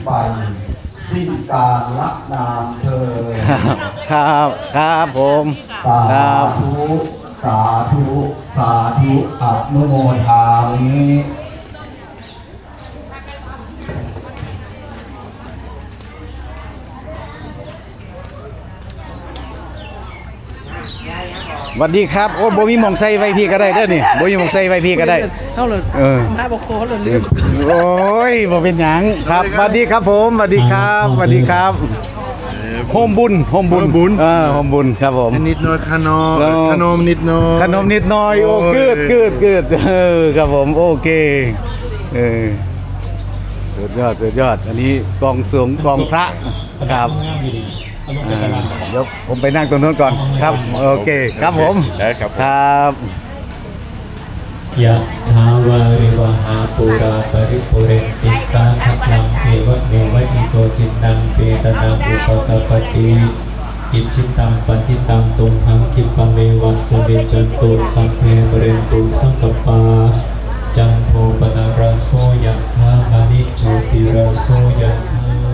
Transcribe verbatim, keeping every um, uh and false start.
ไปสิ้นกาลละนานเทอญ ครับ ครับผม สา ครับ ธุ สาธุ สาธุ อนุโมทามิ สวัสดีครับ โอ้บ่มีหม่องใส่ไว้พี่ก็ได้เด้อนี่บ่มีหม่องใส่ไว้พี่ก็ได้ เท่าเลย เออ มาบอกโค้ดเลยลืม โอ้ยบ่เป็นหยังครับสวัสดีครับผมสวัสดีครับสวัสดีครับโฮมบุญโฮมบุญ โฮมบุญ เออโฮมบุญครับผม นิดน้อยขนม แล้ว ขนมนิดน้อย ขนมนิดน้อยโอ้ โอ้ย เกิดเกิดเกิดเออครับผมโอเคเออสุดยอดสุดยอด อันนี้กองสงฆ์กองพระครับอ่าเดี๋ยวผมไปนั่งตรงนู้นก่อนครับ โอเคครับผม ได้ครับผม ครับ Yathā vārivahā pūrā paripūrenti sāgaraṃ evameva ito dinnaṃ petānaṃ upakappati. Icchitaṃ patthitaṃ tumhaṃ khippameva samijjhatu sabbe pūrentu saṅkappā cando pannaraso yathā maṇi jotiraso yathā.